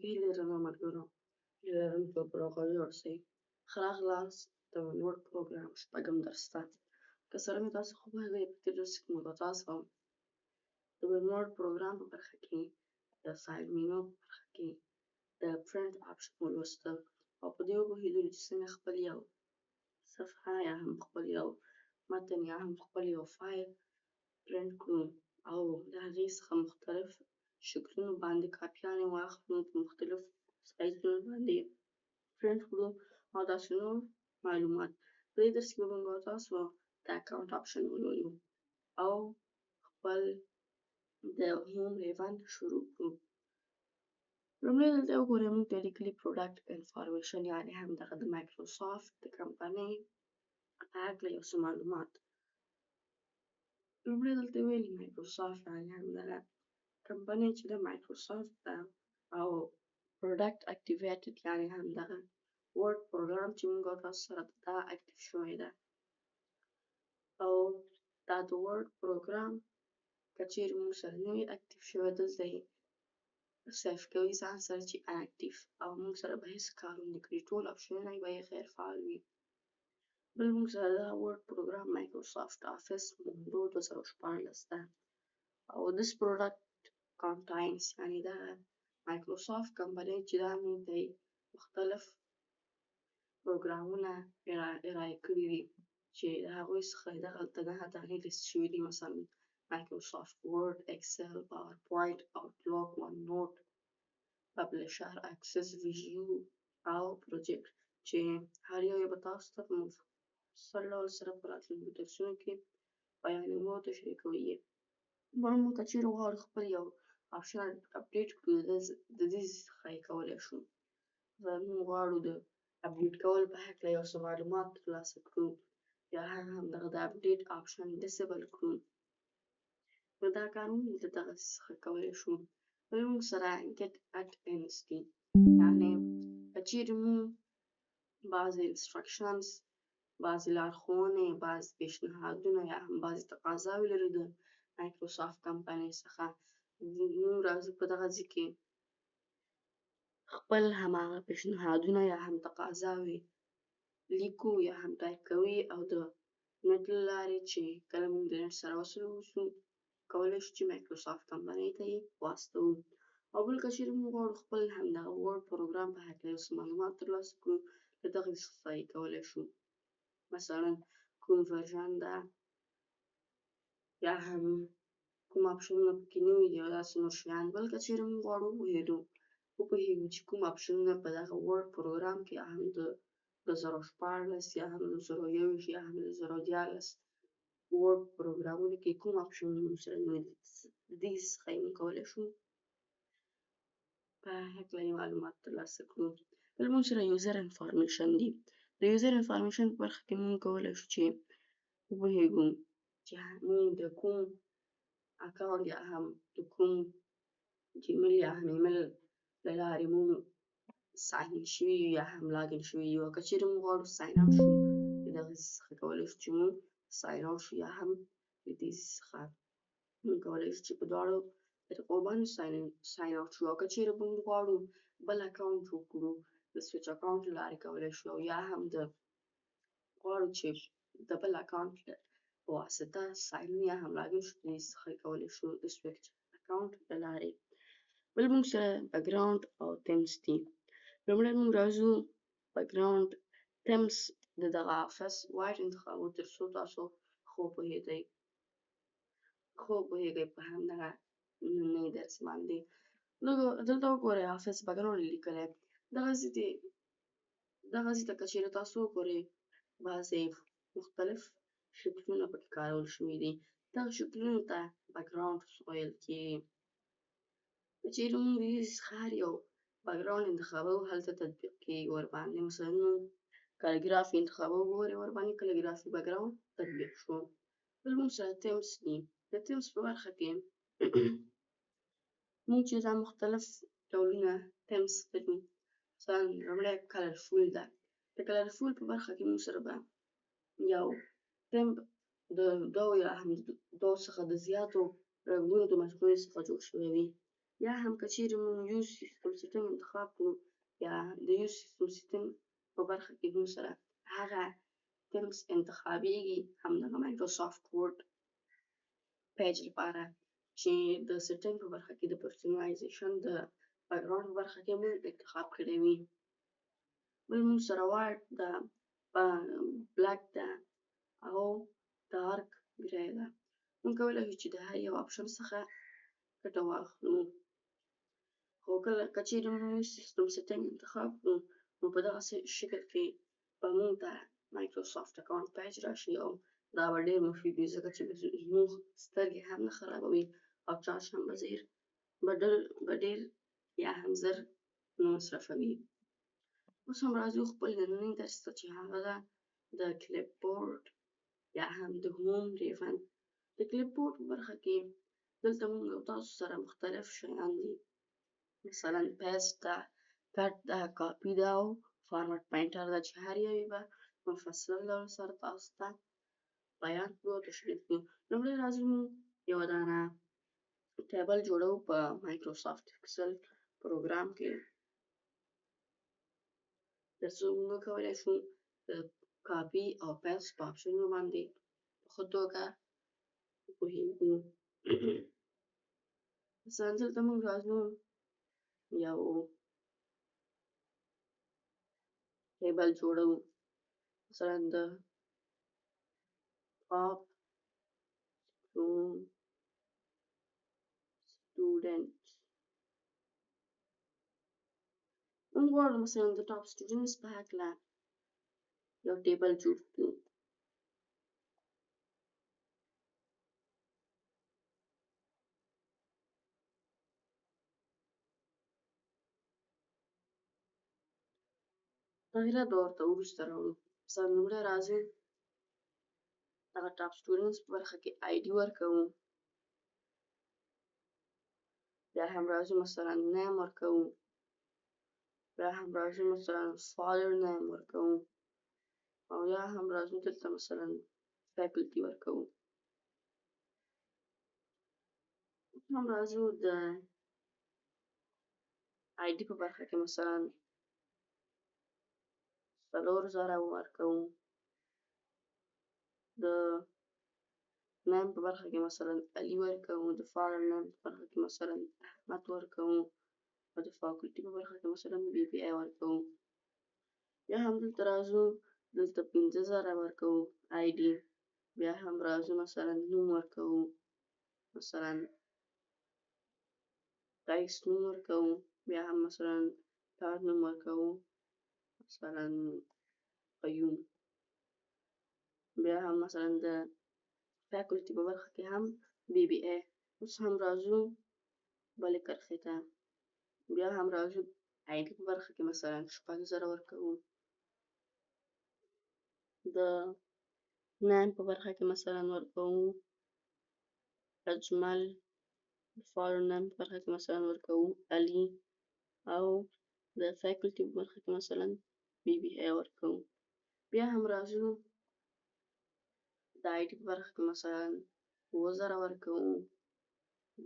هیله درنو ملګرو، هیله لرم چې په روغ او جوړ سئ. ښه راغلاست د ون ورډ پروګرام شپږم درس ته. که څرنګه تاسو ښه پوهېږئ، په تېر درس کې موږ تاسو د ون ورډ پروګرام په برخه کې د فایل مینو په برخه کې د پرنټ آپشن ولوسته او په دې وپوهېدلو چې څنګه خپل یو صفحه یا هم خپل یو متن یا هم خپل یو فایل پرنټ کړو او د هغې څخه مختلف شکلونو باندې کاپیانې واخلو، په مختلف سایزونو باندې پرنټ کړو او داسې نور معلومات. په دې درس کې به موږ تاسو د اکاونټ آپشن ولولو او خپل د هوم ریبن شروع کړو. لومړی دلته وګورئ، موږ ته لیکلي پروډکټ انفارمیشن، یعنې هم دغه د مایکروسافټ د کمپنۍ په هکله یو څه معلومات. لومړی دلته ویلي مایکروسافټ، یعنې هم دغه کمپنۍ چې د مایکروسافټ ده، او پروډکټ اکټیویټډ، یعنې هم دغه ورډ پروګرام چې موږ تاسو سره دا اکټیو شوی ده. او دا د ورډ پروګرام که چیرې موږ سره نه وي اکټیو شوی، دلته یې سیف کوي ځان سره چې انکټیو، او موږ سره به هیڅ کار ونه کړي، ټول آپشنونه به یې غیر فعال وي. بل موږ سره دا ورډ پروګرام مایکروسافټ آفس موندو 2016 ده، او this product contains، یعنې دا مایکروسافټ کمپنۍ چې دا موږ ته مختلف پروګرامونه ارائه کړي دي، چې د هغوی څخه دغلته نهه دانې لیست شوي دي، مثلا مایکروسافټ ورډ، اکسل، پاورپوینټ، آوټلوک، ون نوټ، پبلشر، اکسس، ویژیو او پروجیکټ، چې هر یو یې به تاسو ته په مفصل ډول سره په راتلونکو درسونو کې بیانوو او تشریح کوي یې. بل موږ که چیرې غواړو خپل یو آپشن اپډیټ کړو، د دې څخه یې کولی شو. موږ غواړو د اپډیټ کولو په هکله یو څه معلومات ترلاسه کړو، یا هم دغه د اپډیټ آپشن ډیسیبل کړو، نو دا کار موږ د دغه څخه کولی شو. بل موږ سره ګیټ اډ انس دي، یعنې که چیرې موږ بعضې انسټرکشنز، بعضې لارښوونې، بعضې پیشنهادونه یا هم بعضې تقاضاوې لرو د مایکروسافټ کمپنۍ څخه، موږ راځو په دغه ځای کې خپل هماغه پیشنهادونه یا هم تقاضاوې لیکو یا هم ټایپ کوي، او د نېټ له لارې چې کله موږ د نېټ سره وصل اوسو، کولی شو چې مایکروسافټ کمپنۍ ته یې واستوو. او بل که چیرې موږ غواړو خپل همدغه ورډ پروګرام په هکله یو څه معلومات ترلاسه کړو، له دغه څخه یې کولی شو، مثلا کوم ورژن ده یا هم کوم آپشنونه پکې نوي دي او داسې نور شیان. بل که چیرې موږ غواړو وپوهېږو چې کوم آپشنونه په دغه ورډ پروګرام کې یا هم د 2016 یا هم 2021 یا هم 2013 ورډ پروګرامونو کې کوم آپشنونه موږ سره نوي دي، د دې څخه یې موږ کولی شو په هکله یې معلومات ترلاسه کړو. بل موږ سره یوزر انفارمیشن دي. د یوزر انفارمیشن په برخه کې موږ کولی شو چې وپوهېږو چې موږ د کوم اکاونټ یا هم د کوم جیمیل یا هم ایمیل له لارې موږ ساین ان شوي یو یا هم لاګ ان شوي یو. که چیرې موږ غواړو ساین اوټ شو، له دغه څخه کولی شو چې موږ ساین اوټ شو، یا هم له دې څخه موږ کولی شو چې په دواړو طریقو باندې ساین اوټ شو. او که چیرې موږ غواړو بل اکاونټ جوړ کړو، د سویچ اکاونټ له لارې کولی شو، او یا هم د غواړو چې د بل اکاونټ په واسطه ساین یا هم لاګین شو، دې څخه کولی شو د سویچ اکاونټ له لارې. بل موږ سره بکګراوند او تیمز دي. لومړی موږ راځو بکګراوند تیمز د دغه آفس وایټ انتخابو، تر څو تاسو ښه وپوهېږئ په همدغه نننۍ درس باندې. دلته وګورئ، آفس بکګراوند یې لیکلی. دغه ځای ته که چیرې تاسو وګورئ، بعضې مختلف شکلونه پکې کارول شوي دي. دغه شکلونو ته بکګراوند ویل کېږي. که چیرې موږ د دې څخه هر یو بکګراوند انتخابوو، هلته تطبیق کېږي ورباندې. مثلا موږ کالیګرافي انتخابوو، ګورئ ورباندې کالیګرافي بکګراوند تطبیق شو. بل موږ سره تیمز دي. د تیمز په برخه کې موږ چې دا مختلف ډولونه تیمز لرو، مثلا لومړی کلرفول ده. د کلرفول په برخه کې موږ سره به یو تیم د دوو یا هم دوو څخه د زیاتو رنګونو د مجموعې څخه جوړ شوی وي. یا هم که چیرې موږ use system setting انتخاب کړو، یا د use system setting په برخه کې موږ سره هغه themes انتخابیږي، همدغه Microsoft Word page لپاره چې د setting په برخه کې د personalization د background په برخه کې موږ انتخاب کړی وي. بل موږ سره white ده، black ده او dark gray ده. موږ کولی شو چې د هر یو option څخه ګټه واخلو، خو کله که چیرې موږ system setting انتخاب کړو، نو په دغه شکل کې به موږ ته Microsoft account page راشي، او دا به ډېر مفید وي، ځکه چې زموږ سترګې هم نه خرابوي او چارج هم به ډېر یا هم زر نه مصرفوي. اوس هم راځو خپل ننني درس ته چې هغه ده د clipboard یا هم د home ribbon. د clipboard په برخه کې دلته موږ او تاسو سره مختلف شیان دي، مثلا paste ده، cut ده، کاپي ده او format painter ده، چې هر یو یې به مفصل ډول سره تاسو ته بیان کړو او تشریح کړو. لومړی راځو موږ یوه دانه table جوړوو په Microsoft Excel پروګرام کې، تر څو موږ وکولی شو د کاپي او paste په آپشنونو باندې په ښه توګه وپوهېږو. مثلا دلته موږ راځو یو table جوړوو، مثلا د top student. موږ غواړو مثلا د top students په هکله یو table جوړ کړو. تغییرات به ورته وروسته راوړو. مثلا لومړی راځو دغه top students په برخه کې ID ورکوو، بیا هم راځو مثلا name ورکوو، بیا هم راځو مثلا father name ورکوو، او یا هم راځو دلته مثلا faculty ورکوو. اوس هم راځو د ID په برخه کې مثلا 4000 ورکوو، د name په برخه کې مثلا علي ورکوو، د father name په برخه کې مثلا احمد ورکوو، او د faculty په برخه کې مثلا BBA ورکوو. بیا هم دلته راځو دلته 5000 ورکوو ID، بیا هم راځو مثلا نوم ورکوو، مثلا قیس نوم ورکوو، بیا هم مثلا پلار نوم ورکوو، مثلا قیوم، بیا هم مثلا د faculty په برخه کې هم BBA. اوس هم راځو بلې کرښې ته، بیا هم راځو ID په برخه کې مثلا 6000 ورکوو، د name په برخه کې مثلا ورکوو اجمل، د father name په برخه کې مثلا ورکوو علي، او د faculty په برخه کې مثلا BBA ورکوو. بیا هم راځو د ID په برخه کې مثلا 7000 ورکوو،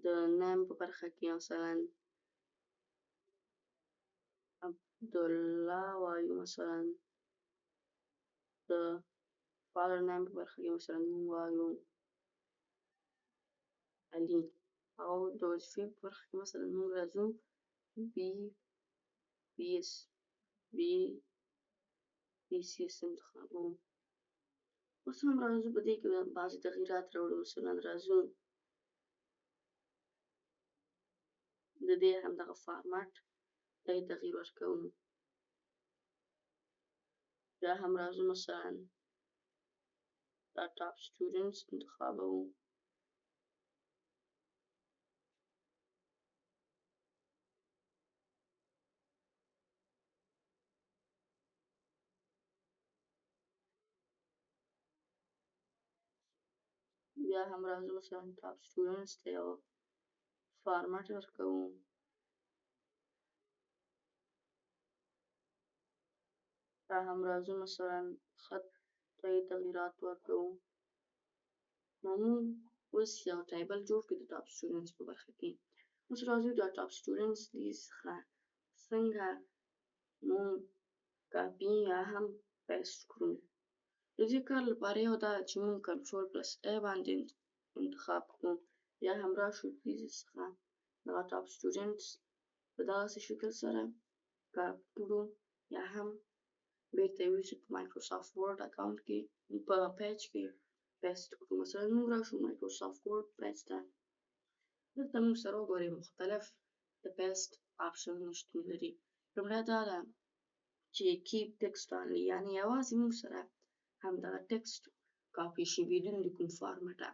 د name په برخه کې مثلا عبدالله وایو، مثلا د father name په برخه کې مثلا موږ وایو علي، او د وظیفې په برخه کې مثلا موږ راځو B P C S انتخابوو. اوس هم راځو په دې کې بعضې تغییرات راوړو، مثلا راځو د دې همدغه فارمټ ته یې تغییر ورکوو. بیا هم راځو مثلا دا top students انتخابوو، بیا هم راځو مثلا top students ته یو فارمټ ورکوو. بیا هم راځو مثلا خط ته یې تغییرات ورکوو. نو موږ اوس یو table جوړ کړو د top students په برخه کې. اوس راځو دا ټاپ سټوډنټس لیست څخه څنګه موږ کاپي یا هم پیسټ کړو. د دې کار لپاره یو دا چې موږ کنټرول پلس ای باندې انتخاب کړو، یا هم راشو دې څخه دغه ټاپ سټوډنټس په دغسې شکل سره کاپي کړو، یا هم بیرته یې ویسو په مایکروسافټ ورډ اکاونټ کې په پیج کې پیسټ کړو. مثلا موږ راشو مایکروسافټ ورډ پیج ته، دلته موږ سره وګورئ مختلف د پیسټ آپشنونه شتون لري. لومړی دا ده چې کیپ ټیکسټ انلی، یعنی یوازې موږ سره همدغه ټیکسټ کاپي شي بدون د کوم فارمټه.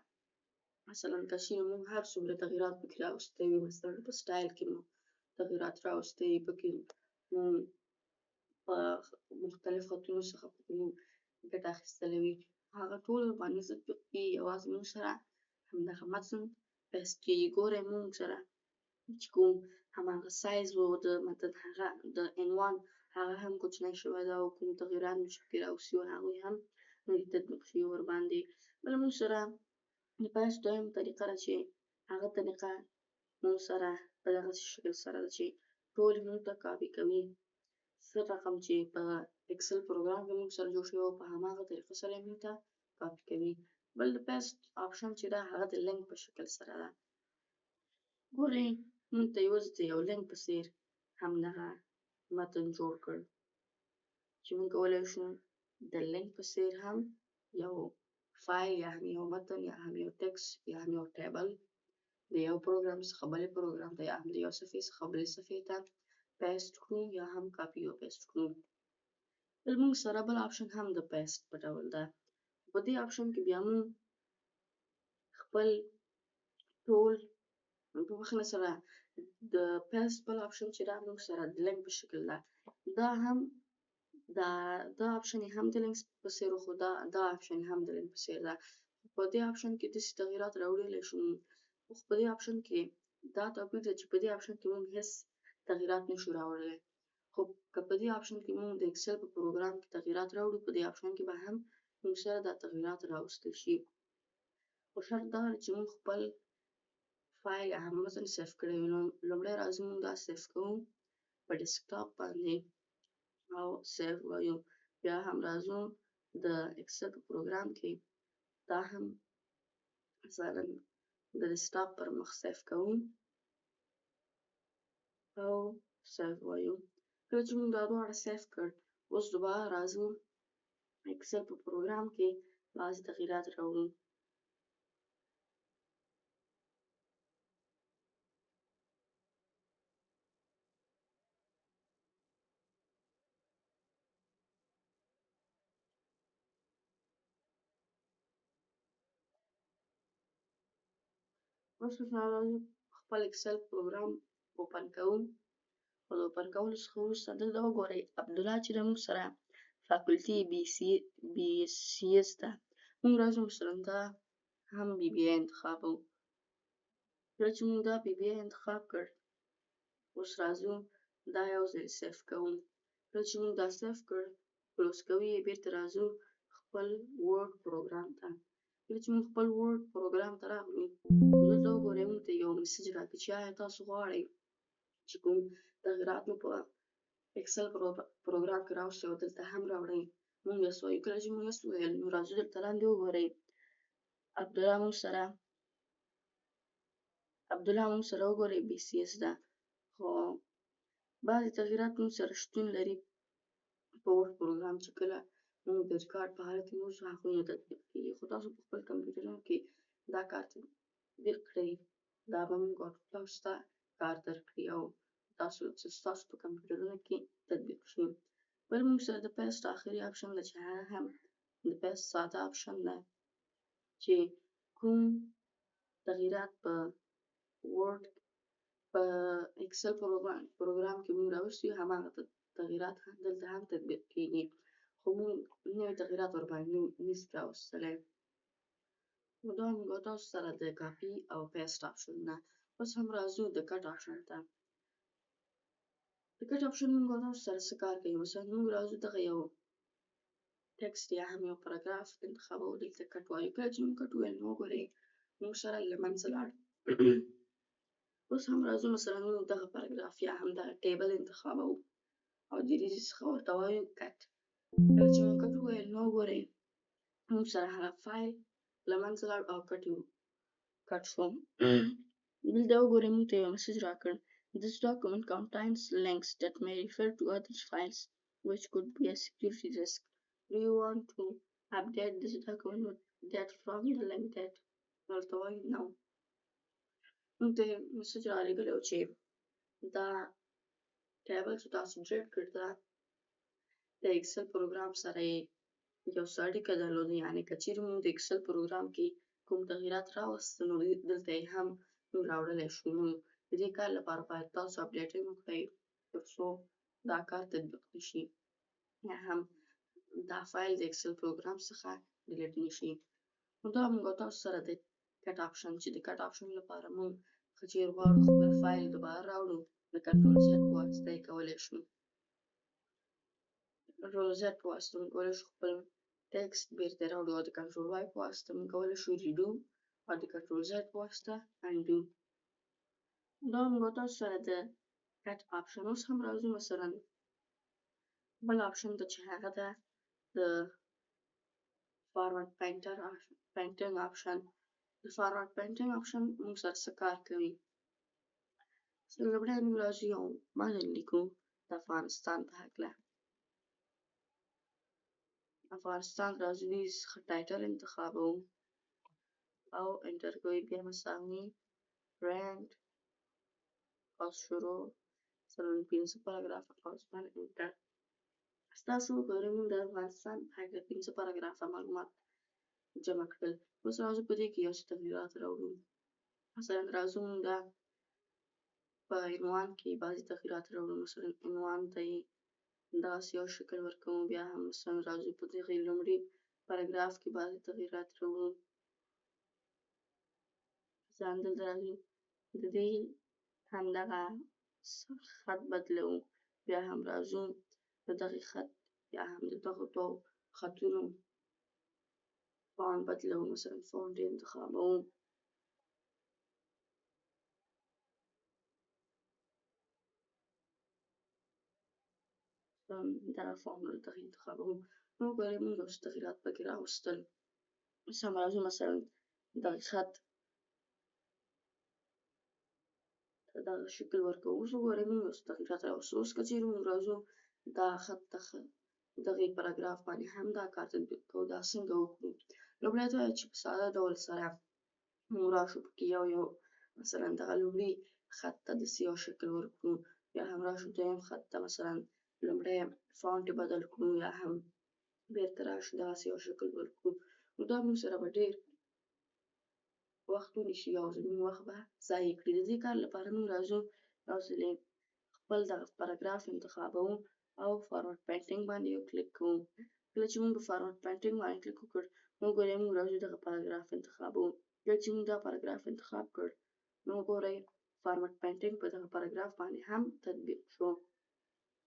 مثلا که چیرې موږ هر څومره تغیرات پکې راوستي وي، مثلا په سټایل کې مو تغیرات راوستي وي، پکې موږ په مختلف خطونو څخه پکې موږ ګټه اخیستلې وي، هغه ټول باندې تطبیق کېږي، یوازې موږ سره همدغه متن پیسټ کېږي. ګورئ موږ سره چې کوم هماغه سایز و د متن، هغه د عنوان هغه هم کوچنی شوی ده، او کوم تغیرات مو چې پکې راوستي وو هغوی هم نه دي تطبیق شوي ورباندې. بله موږ سره د پیسټ دویم طریقه ده چې هغه طریقه موږ سره په دغسې شکل سره ده چې ټول موږ ته کاپي کوي، څه رقم چې په اکسل پروګرام کې موږ سره جوړ شوی و په هماغه طریقه سره یې موږ ته کاپي کوي. بل د پیسټ آپشن چې ده هغه د لینک په شکل سره ده. ګورئ موږ ته یې اوس د یو لینک په څیر همدغه متن جوړ کړ چې موږ کولی شو د لینک په څیر هم یو فایل یا هم یو متن یا هم یو ټیکسټ یا هم یو ټیبل د یو پروګرام څخه بلې پروګرام ته یا هم د یو صفحې څخه بلې صفحې ته پیسټ کړو یا هم کاپي او پیسټ کړو. بل موږ سره بل آپشن هم د پیسټ په ډول ده. په دې آپشن کې بیا موږ خپل ټول په بخښنه سره د پیسټ بل آپشن چې ده موږ سره د لینک په شکل ده، دا هم دا آپشن یې هم د لینک په څیر، خو دا آپشن هم د لینک په څیر ده. په دې آپشن کې داسې تغیرات راوړلی شو، خو په دې آپشن کې دا توپیر دی چې په دې آپشن کې موږ هیڅ تغیرات نشو راوړلی. خو که په دې آپشن کې موږ د اکسل په پروګرام کې تغیرات راوړو، په دې آپشن کې به هم موږ سره دا تغیرات راوستل شي. خو شرط دا دی چې موږ خپل فایل یا هم متن سیف کړی وي. نو لومړی راځو موږ دا سیف کوو په ډیسکټاپ باندې او سیف وایو. بیا هم راځو د اکسل په پروګرام کې دا هم مثلا د ډیسکټاپ پر مخ سیف کوو او سیف وایو. کله چې موږ دا دواړه سیف کړ، اوس دوباره راځو اکسل په پروګرام کې بعضې تغیرات راوړو. اوس مثلا راځو خپل اکسل پروګرام اوپن کوو، او د اوپن کولو څخه وروسته دلته وګورئ عبدالله چې ده موږ سره فاکولټي بي سي اس ده. موږ راځو مثلا دا هم بي بي ای انتخابوو. کله چې موږ دا بي بي ای انتخاب کړ، اوس راځو دا یو ځل سیف کوو. کله چې موږ دا سیف کړ، کلوز کوو یې، بیرته راځو خپل ورډ پروګرام ته. کله چې موږ خپل ورډ پروګرام ته راغلو، دلته وګورئ موږ ته یو میسج راکړي چې آیا تاسو غواړئ چې کوم تغیرات مو په اکسل پروګرام کې راوستي او دلته هم راوړئ. موږ یس وایو. کله چې موږ یس وویل، نو راځو دلته لاندې وګورئ عبدالله موږ سره وګورئ بي سي اس ده. خو بعضې تغیرات موږ سره شتون لري په ورډ پروګرام چې کله موږ د ریکارډ په حالت کې اوسو هغوی نه تطبیق کېږي. خو تاسو په خپل کمپیوټرونو کې دا کار تطبیق کړئ، دا به موږ تاسو ته کار درکړي او تاسو ستاسو په کمپیوټرونو کې تطبیق شي. بل موږ سره د پیسټ آخري آپشن ده چې هغه هم د پیسټ ساده آپشن ده چې کوم تغیرات په ورډ په اکسل پروګرام کې موږ راوستي هماغه تغیرات هم دلته هم تطبیق کېږي، خو موږ نوي تغیرات ورباندې نشو راوستلی. نو دا موږ تاسو سره د کاپي او پیسټ آپشنونه. اوس هم راځو د کټ آپشن ته. د کټ آپشن موږ تاسو سره څه کار کوي؟ مثلا موږ راځو دغه یو ټیکسټ یا هم یو پاراګراف انتخابوو، دلته کټ وایو. کله چې موږ کټ وویل، نو وګورئ موږ سره له منځه لاړ. اوس هم راځو، مثلا موږ دغه پاراګراف یا هم دغه table انتخابوو او د دې څخه ورته وایو cut. کله چې موږ cut وویل، نو وګورئ، موږ سره هغه فایل له منځه لاړ او cut شو. دلته وګورئ، موږ ته یو message راکړ: This document contains links that may refer to other files which could be a security risk. Do you want to update this document with that from the link that؟ ورته وایو no. موږ ته message رالیږلی و چې دا table چې تاسو جوړ کړ، دا د Excel پروګرام سره یې یو څه اړیکه درلوده، یعنې که چیرې موږ د Excel پروګرام کې کوم تغیرات راوستل، نو دلته یې هم موږ راوړلی شو. نو د دې کار لپاره باید تاسو updating وکړئ، تر څو دا کار تطبیق نشي یا هم دا فایل د Excel پروګرام څخه delete نشي. نو دا موږ تاسو سره د cut option، چې د cut option لپاره موږ که چیرې غواړو خپل فایل دوباره راوړو، د Control Z په واسطه یې کولی شو. Control Z په واسطه موږ کولی شو خپل text بیرته راوړو، او د Control Y په واسطه موږ کولی شو redo، او د Control Z په واسطه undo. دا موږ تاسو سره د cut option. اوس هم راځو مثلا بل option ته، چې هغه ده د format painting option. د format painting option موږ سره څه کار کوي؟ لومړی موږ راځو یو متن لیکو د افغانستان په هکله. افغانستان، راځو دې څخه title انتخابوو او enter کوو، بیا مساوي rand، قوس شروع، مثلا پنځه پاراګرافه، قوس بند، enter. ستاسو وګورئ، موږ د افغانستان په هکله پنځه پاراګرافه معلومات جمع کړل. اوس راځو په دې کې یو څه تغیرات راوړو. مثلا راځو موږ په عنوان کې بعضې تغیرات راوړو، مثلا عنوان ته یې دغسې یو شکل ورکوو. بیا هم مثلا راځو په دغې لومړي پاراګراف کې بعضې تغیرات راوړو. مثلا دلته راځو، د دې همدغه خط بدلوو. بیا هم راځو د دغې خط یا هم د دغو دوو خطونو font بدلوو، مثلا font یې انتخابوو، دغه font دغه انتخابوو. نو وګورئ، موږ یو څه تغیرات پکې راوستل. اوس هم راځو مثلا دغه خط ته دغه شکل ورکوو. اوس وګورئ، موږ یو څه تغیرات راوستل. اوس که چیرې موږ راځو دا خط ته، دغې پاراګراف باندې هم دا کار تطبیق کوو، دا څنګه وکړو؟ لومړی دا چې په ساده ډول سره موږ راشو پکې یو یو، مثلا دغه لومړي خط ته داسې یو شکل ورکړو. بیا هم راشو دویم خط ته، مثلا لومړی font یې بدل کړو، یا هم بیرته راشو دغسې یو شکل ورکړو. نو دا موږ سره به ډېر وخت ونیسي او زموږ وخت به ضایع کړي. د دې کار لپاره موږ راځو یو ځلې خپل دغه پاراګراف انتخابوو او format painting باندې یو کلیک کوو. کله چې موږ په format painting باندې کلیک وکړ، نو وګورئ، موږ راځو دغه پاراګراف انتخابوو. کله چې موږ دا پاراګراف انتخاب کړ، نو وګورئ، format painting په دغه پاراګراف باندې هم تطبیق شو.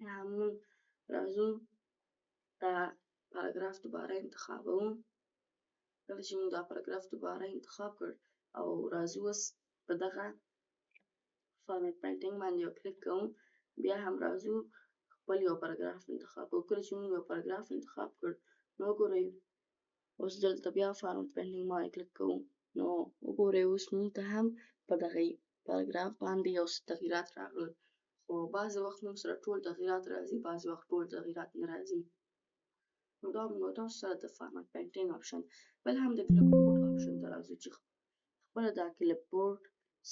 یا موږ راځو دا پاراګراف دوباره انتخابوو. کله چې موږ دا پاراګراف دوباره انتخاب کړ او راځو اوس په دغه format painting باندې یو کلیک کوو، بیا هم راځو خپل یو پاراګراف انتخابوو. کله چې موږ یو پاراګراف انتخاب کړ، نو وګورئ، اوس دلته بیا format painting باندې کلیک کوو، نو وګورئ، اوس موږ ته هم په دغه پاراګراف باندې یو څه تغیرات راغلل. خو بعضې وخت موږ سره ټول تغیرات راځي، بعضې وخت ټول تغیرات نه راځي. نو دا موږ تاسو سره د format painting option. بل هم د clipboard option ته راځو، چې خپله دا clipboard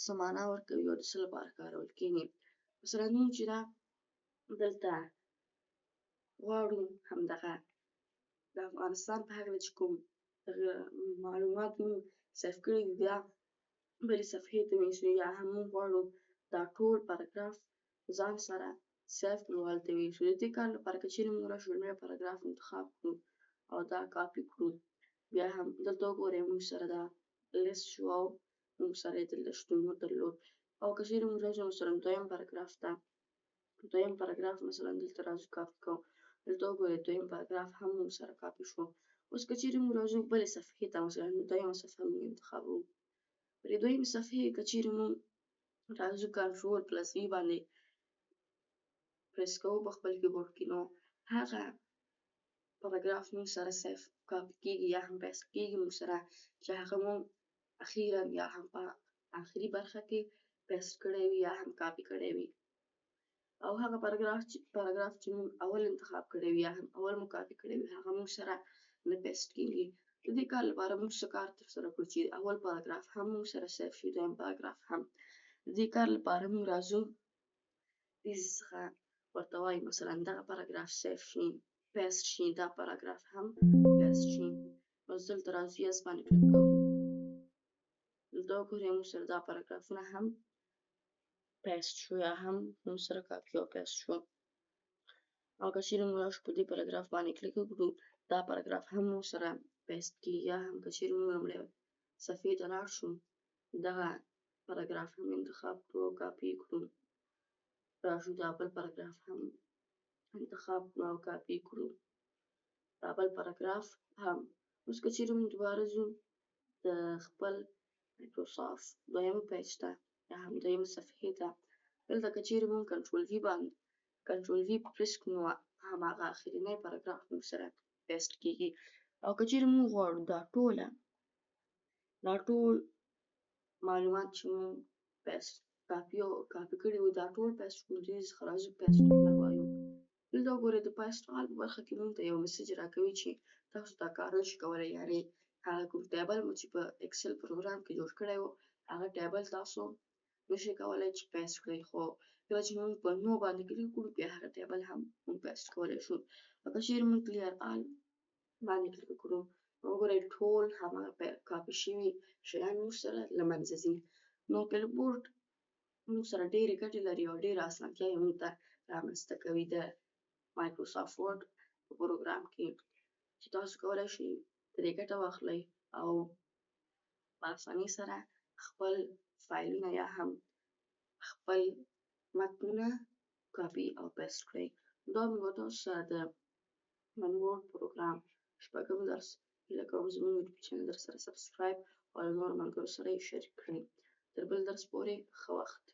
څه معنا ورکوي او د څه لپاره کارول کېږي. مثلا موږ چې دا دلته غواړو همدغه د افغانستان په هکله چې کوم معلومات موږ save کړي دي، دا بلې صفحې ته ویسو، یا هم موږ غواړو دا ټول پاراګراف ځان سره save کړو، هلته ویسو. د دې کار لپاره که چیرې موږ راشو لومړی پاراګراف انتخاب کړو او دا کاپي کړو، بیا هم دلته وګورئ، موږ سره دا لیست شو او موږ سره یې دلته شتون درلود. او که چیرې موږ راشو مثلا دویم پاراګراف ته، دویم پاراګراف مثلا دلته راځو کاپي کوو، دلته وګورئ، دویم پاراګراف هم موږ سره کاپي شو. اوس که چیرې موږ راځو بلې صفحې ته، مثلا دویمه صفحه موږ انتخابوو، پرې دویمې صفحې که چیرې موږ راځو کنټرول پلس وي باندې پریس کوو په خپل کیبورډ کې، نو هغه پاراګراف موږ سره save کاپي کیږي یا هم paste کیږي موږ سره، چې هغه موږ اخیرا یا هم په آخري برخه کې paste کړی وي یا هم کاپي کړی وي. او هغه پاراګراف چې موږ اول انتخاب کړی وي یا هم اول مو کاپي کړی وي، هغه موږ سره نه paste کیږي. د دې کار لپاره موږ څه کار ترسره کړو چې اول پاراګراف هم موږ سره save شي، دویم پاراګراف هم. د دې کار لپاره موږ راځو دې څخه ورته وایو مثلا دغه پاراګراف save شي، paste شي، دا پاراګراف هم paste شي. اوس دلته راځو yes باندې کلیک کوو. دلته وګورئ موږ سره دا پاراګرافونه هم paste شو یا هم موږ سره کاپي او paste شو. او که چیرې موږ راشو په دې پاراګراف باندې کلیک وکړو، دا پاراګراف هم موږ سره paste کیږي. یا هم که چیرې موږ لومړی صفحې ته لاړ شو، دغه پاراګراف هم انتخاب کړو او کاپي کړو، راشو دا بل پاراګراف هم انتخاب کړو او کاپي کړو، دا بل پاراګراف هم. اوس که چیرې موږ دوباره ځو د خپل مایکروسافټ دویم page ته یا هم دویم صفحې ته، دلته که چیرې موږ کنټرول وي باندې کنټرول وي پریس کړو، نو هماغه اخرینی پاراګراف موږ سره paste کیږي. او که چیرې موږ غواړو دا ټول معلومات چې موږ paste کاپي او کاپي کړي وو، دا ټول paste کړو، دې څخه راځو paste all وایو. دلته وګورئ د paste all په برخه کې موږ ته یو message راکوي چې تاسو دا کار نشئ کولی، یعنې هغه کوم table مو چې په Excel پروګرام کې جوړ کړی و، هغه table تاسو نشئ کولی چې paste کړئ. خو کله چې موږ په no باندې کلیک وکړو، بیا هغه table هم موږ paste کولی شو. او که چیرې موږ clear all باندې کلیک وکړو، نو وګورئ ټول هماغه کاپي شوي شیان موږ سره له منځه ځي. نو clipboard موږ سره ډېرې ګټې لري او ډېره اسانتیاوې موږ ته رامنځته کوي د مایکروسافټ ورډ په پروګرام کې، چې تاسو کولی شئ ترې ګټه واخلئ او په اسانۍ سره خپل فایلونه یا هم خپل متنونه کاپي او paste کړئ. دا موږ تاسو سره د ورډ پروګرام شپږم درس. هیله کوم زموږ یوټیوب چینل در سره subscribe او له نورو ملګرو سره یې شریک کړئ. تر بل درس پورې ښه وخت.